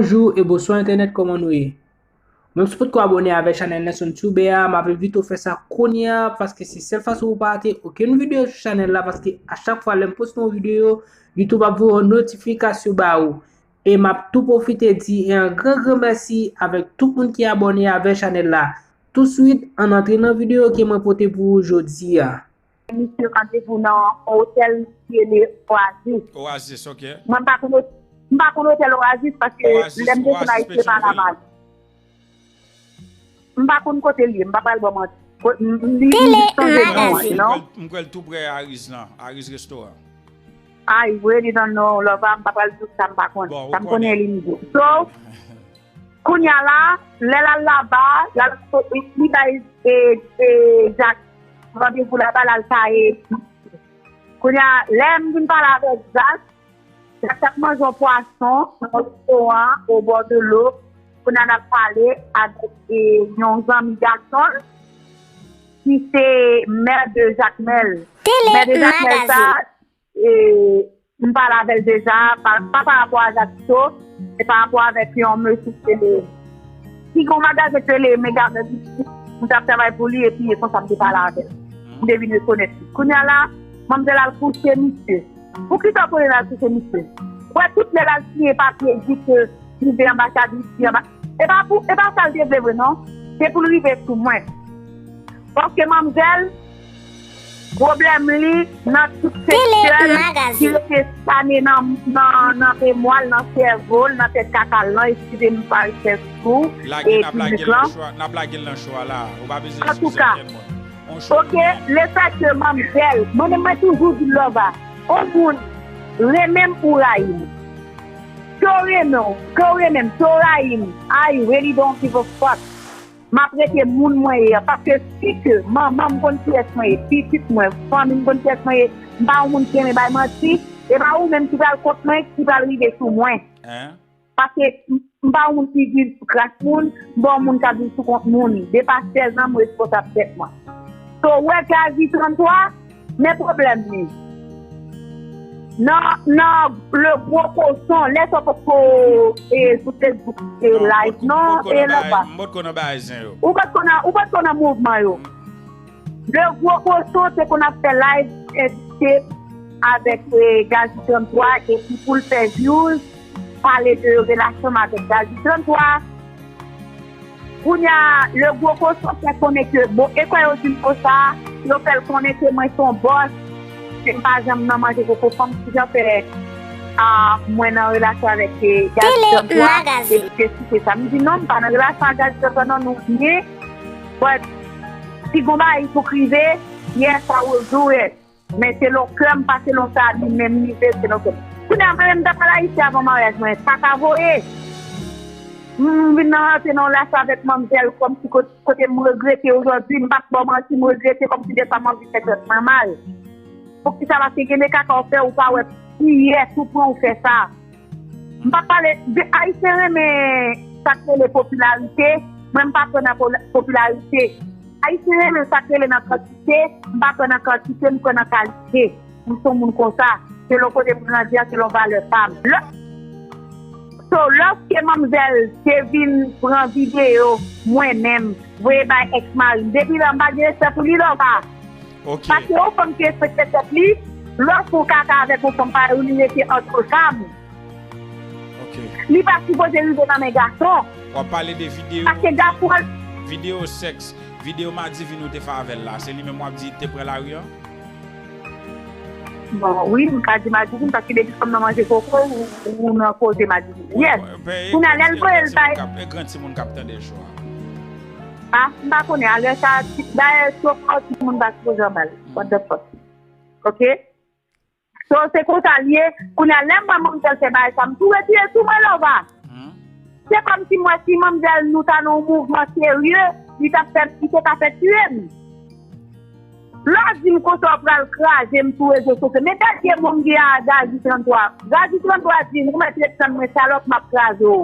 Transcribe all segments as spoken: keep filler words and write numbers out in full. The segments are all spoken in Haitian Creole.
Bonjou e bonswa entènèt, kòman nou ye? Menm si w potko abòne avèk chanèl Nelson Tube a, m ap envite w fè sa kounye a, paske se sèl fason pou w pa rate okenn videyo sou chanèl la, paske a chak fwa lè m poste yon videyo, YouTube ap voye yon notifikasyon ba ou. E m ap tou pwofite di yon gran gran mèsi avèk tout moun ki abòne avèk chanèl la. Touswit, ann antre nan videyo ke mwen pote pou ou jodi a. Misye randevou nan yon otèl ki rele Oasis. Oasis, ok. Mwen m pa konn ot-, m pa konn otèl Oasis paske Oasis, lè m desann Oasis Ayiti se pa Petyonvil. Laba. M pa konn kote l ye, m pa pral ba w manti. Ko-, m, m, li, m Tele jis sonje non an, Magazine. You know? M kwè l, m kwè l tou prè Aris lan, Aris Restaurant. I really don't know, love, m pa pral di w sa m pa konn. Bon, ou Sa m konnen konnen. Li m di w. So, kounye a la, lè l al laba, l al, li bay, e, e, Jack randevou laba, l al taye. Kounye a, lè m vin pale avèk Jack, Jack t ap manje yon pwason nan yon restoran o bò de lo. Kounye a, n ap pale avèk, e, yon zanmi gason l, ki se mè de Jakmèl. Tele Mè de Jakmèl sa, Magazine. E, m pale avè l deja, pa, pa pa rapò a Jakito, se pa rapò avèk yon mesye ki te, ki gon magazin tele, Mega Mèl, m t ap travay pou li, epi e konsa m te pale avè l. M te vin rekonèt li. Kounye a la, manmzèl al kouche misye. Poukisa w konnen l al kouche misye? Ou wè tout lè l al siyen papye, di ke rive anbasad, li di anba-, e pa pou, e pa sa l te vle vre non. Se pou l rive sou mwen. Paske manmzèl, pwoblèm li nan tout Tele sektè l, ki Magazine. Rete stane nan, nan, nan memwa l, nan sèvo l, nan tèt kaka l lan, eskize m pa respè sou, Lage, e n ap lage l nan cho a, n ap lage l nan cho a la. Ou pa bezwen eskize m tèlman. Antouka, ok, lefètke manmzèl, mwen menm mwen toujou di love a, yon moun renmen m ou rayi m. Ke w renmen w, ke w renmen m, ke w rayi m, I really don't give a fuck. M ap rete moun mwen ye a, paske si ke manman m konn kiyès mwen ye, pitit mwen, fanmi m konn kiyès mwen ye, m pa yon moun ki renmen bay manti, e pa ou menm ki pral kont mwen, ki pral rive sou mwen. Paske m, m pa yon moun ki viv sou kras moun, m pa yon moun k ap viv sou kont moun. Depi a sèz an, m responsab tèt mwen. So, w wè Gazi tranntwa, men pwoblèm li. Nan, nan le gwo kochon, lè sa w potko, e, sou Facebook, e, live, non, e, lè pa. M potko nan bagay zen yo. Ou potko nan, ou potko nan mouvman yo. Le gwo kochon te konn ap fè live, e, avèk, e, Gazi tranntwa, epi pou l fè views, pale de relasyon m avèk Gazi tranntwa. Kounye a, le gwo kochon fè konnen ke, bon, e kwè yo di m konsa, yo fè l konnen ke mwen se yon bòs, ke m pa janm nan manje koko fanm, kijan fè, a, mwen nan relasyon avèk, e, Gazi tranntwa, e ke si se sa. M di non, m pa nan relasyon ak Gazi tranntwa non, nou byen, but si gon bagay pou k rive, yes, I will do it. Men selon kè m, pa selon sa li menm li vle, selon kè m. Kounye a, mwen menm, m t ap al Ayiti avan maryaj mwen, sa ka voye. M vin nan rantre nan yon relasyon avèk manmzèl, kòmsi kot-, kote m regrete ojòdi, m p ap ba w manti, m regrete kòmsi defwa m anvi fè tèt mwen mal. Poukisa? Paske gen de kaka w fè, ou pa wè kiyès ou pran ou fè sa. M p ap pale, de, Ayisyen renmen sa k rele popilarite, mwen m pa kwè nan pola-, popilarite. Ayisyen renmen sa k rele nan kantite, m pa kwè nan kantite, m kwè nan kalite. M se yon moun konsa, selon kote m grandi a, selon valè pa m. Lè, so, lòske manmzèl te vin pran videyo mwen menm, voye bay èks mari m, depi la m pa gen respè pou li, lòva. Ok. Paske yon fanm ki respekte tèt li, lè w fè yon kaka avèk yon fanm parèy ou, li rete ant fanm. Ok. Li pa sipoze rive nan men gason. W ap pale de videyo, Paske gason, videyo sèks, videyo madivin ou te fè avè l la, se li menm w ap di te pran lari an? Bon, wi, m ka di madivin, paske depi fanm nan manje koko, ou, ou nan koze madivin. Yes. Kounye a, lè l voye l bay. E gran timoun k ap tande cho a. Ah, m pa konnen, alè sa, dayè, twòp fò timoun pa sipoze anba l. What the fuck? Ok? So, se konsa l ye. Kounye a, lè m wè manmzèl fè bagay sa, m tou retire sou mwen, lòva. Se kòmsi m wè si manmzèl nou ta nan yon mouvman serye, li t ap fè, li te ka fè tiye m. Lè w di m konsa w pral kraze m sou rezo sosyo. Men dènye mo m gen a Gazi tranntwa. Gazi tranntwa di m, ou mèt ret tann mwen, salòp, m ap kraze w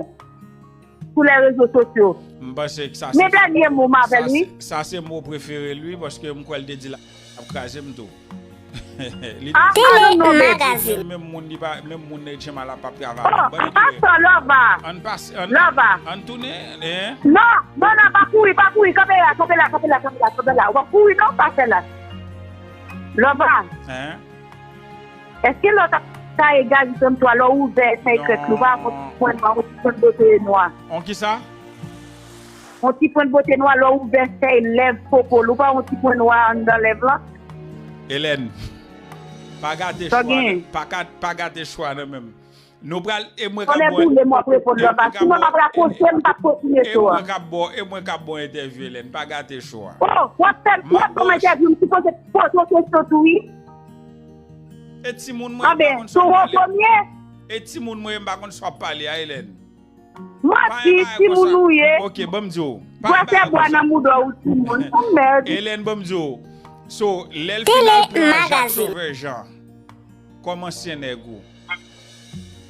sou lè rezo sosyo. M panse sa se, Men dènye mo m avè l, wi. Sa se mo prefere l, wi, paske m kwè l te di l ap kraze m tou. Li te di se menm moun, li pa menm moun Nèg Chema la p ap travay. An pase Lova. Ann pase, ann, ann tounen, en. Non, non, non, pa kouri, pa kouri, kanpe la, kanpe la, kanpe la, kanpe la, kanpe la. Ou pa kouri non, pa fè la. Lova. Èske lè w t ap taye Gazi trannntwa, lè w ouvè fèy krèk li, ou pa wè yon ti pwen nwa, yon ti pwen bote nwa? On kisa? On ti pwen bote nwa, lè w ouvè fèy lèv popo l, ou pa wè yon ti pwen nwa anndan lèv lan? Elèn, pa gate chwa, pa gate chwa nan menm. Nou pral, e mwen k ap ba w, e mwen k ap ba w, e mwen k ap ba w entèvyou, Elèn, pa gate chwa. Oh, w ap fè m, w ap ban m entèvyou, m sipoze poze w kesyon tou, wi. E timoun mwen, m pa konn sa w pale. E timoun mwen, m pa konn sa w ap pale a, Elèn. Manti, timoun ou ye. Ok, ban m di w. Bwè fè bwa nan mouda w, timoun. Ou mèd. Elèn, ban m di w. So, lè l fin al pran Jacques Sauveur Jean kòm ansyen nèg ou.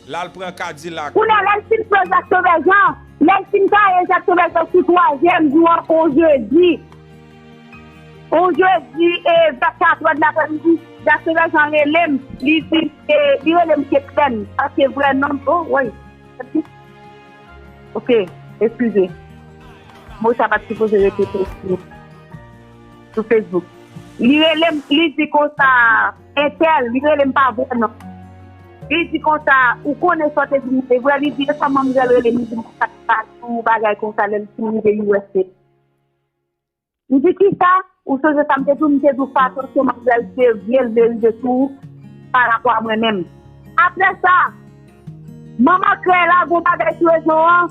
L al pran Kadilak. Kounye a, lè l fin pran Jacques Sauveur Jean, lè l fin taye Jacques Sauveur Jean sou twazyèm jou an, on jedi. On jedi, e, vè katrè d laprèmidi, Jacques Sauveur Jean rele m. Li di, e, li rele m Keplèn. Sa se vrè non m. Oh, woy. Ok, eskize. Mo sa pa t sipoze rete sou, sou Facebook. Li rele m, li di konsa, entèl, li rele m pa vrè non. Li di konsa, ou konnen sa w te di m se vrè? Li di, e sa manmzèl rele m, li di m konsa, li pa di w bagay konsa, lè l fin rive U S A. M di, kisa? Ou sonje sa m te di w? M te di w, fè atansyon, manmzèl, se vye l vle rive sou ou pa rapò a mwen menm. Apre sa, manman krèy la gon bagay sou rezo an,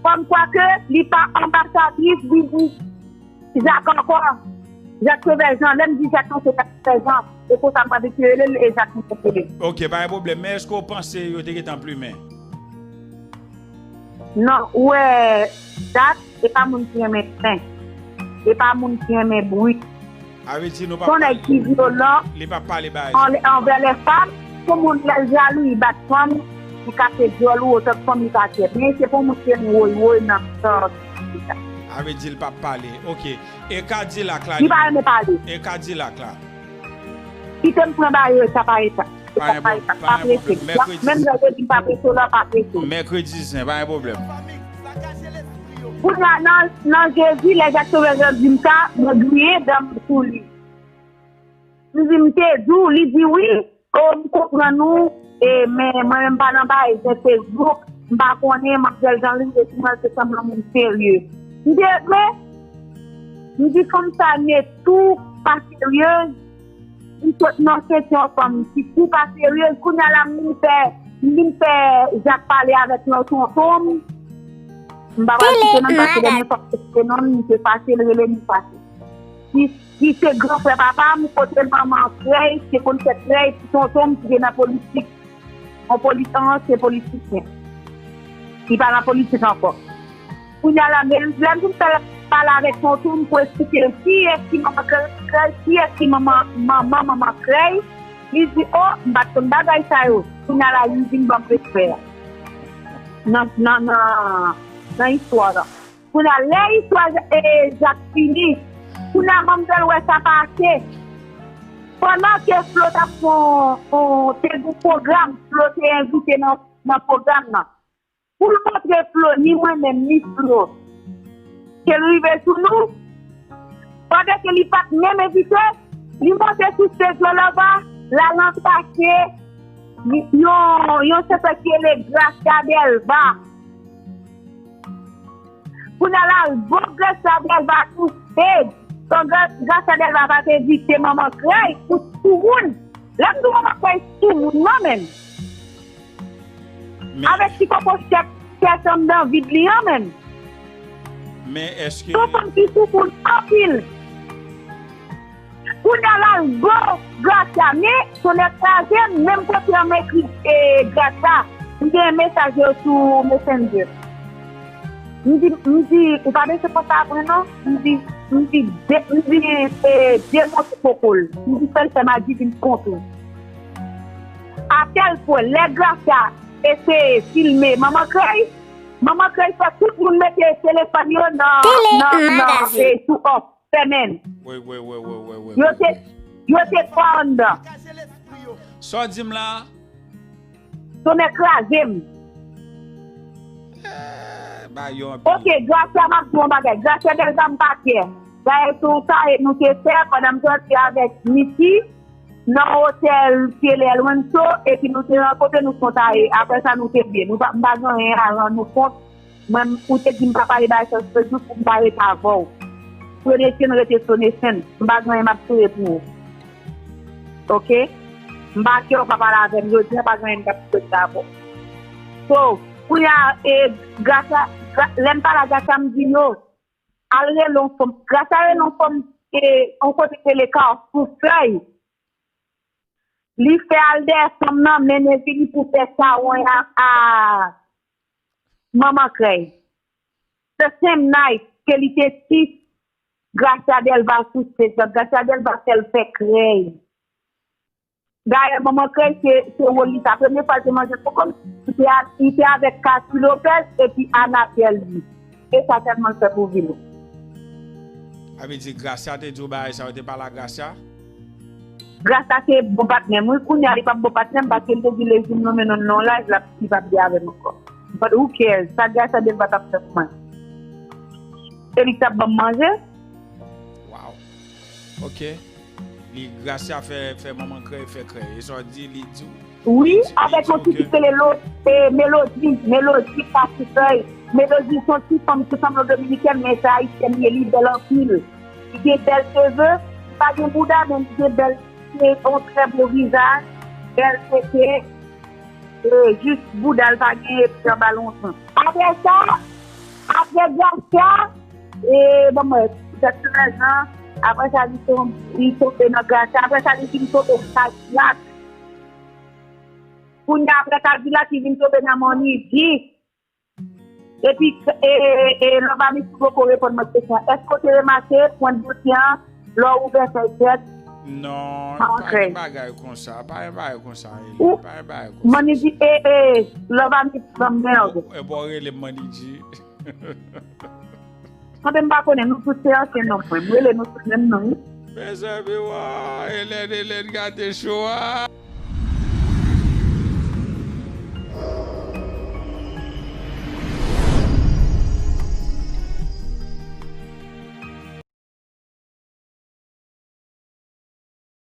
kòmkwa ke li pa anbasadris, li di Jak ankò, Jak Sevè Jan, lè m di Jak, non, se Jak Sevè Jan, e konsa m pa abitye rele l, e Jak m konn rele l. Ok, pa gen pwoblèm, men èske w panse yo te gentan plimen? Non, ou wè, Jak, e pa moun ki renmen fen. E pa moun ki renmen bri. Sa vle di nou p ap pale. Se yon nèg ki vyolan, li p ap pale bagay sa, anvè lè fanm. Se yon moun lè l jalou, li bat fanm, li kase dyòl ou, otan fanm li pa kyèt. Men se pa yon moun ki renmen woy woy nan sans sa. Sa vle di l p ap pale. Ok. E Kadilak la, li pa renmen pale. E Kadilak la? Kite m pran bagay yo etap pa etap. Pa gen pwoblèm. Pa prese. Menm jan yo di m pa prese w la, pa prese. Mèkredi zen, pa gen pwoblèm. Kounye a, nan, nan jedi, lè Jak Sevè Jan di m sa, mwen griyen dan m sou li. M di, m te di w, li di wi, o, m konprann ou, e, men mwen menm pa nan bagay zen Facebook, m pa konnen manmzèl Janline, e si mwen se sanblan moun serye. M di, men, m di fanm sa ne tou pa seryez, m sot nan sèt yon fanm ki tou pa seryez. Kounye a la, m vin fè, m vin fè Jak pale avèk yon tonton m. M pa pral site non l paske dènye fwa m te site non l, misye fache, l rele m fache. Li, li se gran frè papa m, kote manman krèy, te konn fè krèy, ti tonton m ki te nan politik. Yon poli-, yon ansyen politisyen. Li pa nan politik ankò. Kounye a la, men lè m fin fè l pale avèk tonton m pou eksplike l kiyès ki manman krèy, kiyès ki manman, manman, manman krèy, li di, o, m pa t konn bagay sa yo. Kounye a la, li vin ban m respè a. Nan, nan, nan, nan istwa la. Kounye a, lè istwa, e, Jak fini, kounye a, manmzèl wè sa pa ase. Pandan ke Flo t ap fè yon, yon, te gen yon pwogram, Flo te envite nan, nan pwogram nan. Pou l montre Flo, ni mwen menm, ni Flo, ke l rive sou nou, pandan ke li pa t menm envite, li monte sou stage lan anba, l al anbrase yon, yon sèsè ki rele Gracia Delva. Kounye a la, bon, Gracia Delva tou stage. Kon Gra-, Gracia Delva pa te envite manman krèy pou soumoun. Lè m di w manman krèy soumoun, non, menm. Avèk ti koko chèf, chèf anndan vid li an menm. Men èske. Se yon fanm ki soumoun anpil. Kounye a la, l go Gracia, men tonnè kraze m, menm kote an m ekri, e, Gracia, m gen mesaj yo sou Messenger. M di, m di, ou pa bezwen konsa avè non. M di, m di, de, m di, e, demonte koko l. M di, fè l fè madivin kont ou. A tèl pwen, lè Gracia eseye filme manman krèy, manman krèy fè tout moun mete telefòn yo nan, nan, nan, e, sou off, fèmen. Yo te, Yo te twa anndan. Sa w di m la? Tonnè kraze m. Eh, ba yo anpil. Ok, Gracia, m ap di yon bagay. Gracia Delva, m pa kè. Dayè, se yon kare nou te fè pandan m sòti avèk Miki nan otèl Piele El Rancho, epi nou te rankontre nou fon kare. Apre sa, nou te byen. Nou pa, m pa gen anyen a rann ou kont. Mwen, ou te di m pa pale bagay sa, se jis pou m pa rete avè w. Sonation rete Sonation. M pa gen anyen m ap jere pou ou. Ok? M pa kè w pa pale avè m jodi a, pa gen anyen m t ap jere avè w. So, kounye a, e, Gracia, gra, lè m pale a Gracia, m di yo, al rele yon fanm. Gracia rele yon fanm, e, yon kote ki rele Kafou Fèy. Li fè al dèyè fanm nan, mennen vini pou fè chawony a, a Manman Krèy. The same night ke li te tit Gracia Delva sou stage la, Gracia Delva fè l fè krèy. Dayè, Manman Krèy se, se wòl li sa. Premye fwa l te manje kokob, li te, a- li te avèk Cathy Lopez epi Anabelle Lee. E sa tèlman l fè pou vi l. A vle di, Gracia te di w bagay sa, yo te pale a Gracia? Gracia se bon patnè m, wi, kounye a li p ap bon patnè m, paske m te di lejou m nonmen non non laj, l ap, li p ap byen avè m ankò. But who cares? Sa Gracia Delva t ap fè pou mwen? Se li ki t ap ban m manje? Wow. Ok. Li, Gracia fè, fè Manman Krèy fè krèy. E sa w di, li di w? Wi, avèk yon ti fi ki rele Lo- e, Melody, Melody Kafou Fèy. Melody se yon ti fanm ki sanble yon dominikèn, men se ayisyèn li ye, li bèl anpil. Li gen bèl cheve, li pa gen bouda, men li gen bèl, se yon trè bo vizaj, bèl tete, e, jis bouda l pa gen epi anba lontan. Apre sa, apre Gracia, e, bon, mwen, petèt trèz an, apre sa, li ton- li tonbe nan Gracia, apre sa, li vin tonbe nan Kadilak. Kounye a, apre Kadilak, li vin tonbe nan Money G. Epi, e, e, e, Love Amity poko reponn mwen kesyon an. Èske w te remake pwent boutyen an lè w ouvè fèy tèt? Non, Ah, pa ok. Gen bagay konsa, pa gen bagay konsa, Eli, Ou- pa gen bagay konsa. Money G, e, e, Love Amity pran mèd. E pa w rele m Money G. Mwen menm pa konnen, nou tout se ansyen non mwen. Mwen rele nou tout menm non, wi. Mezanmi, wa, Hélène, Hélène gate cho a.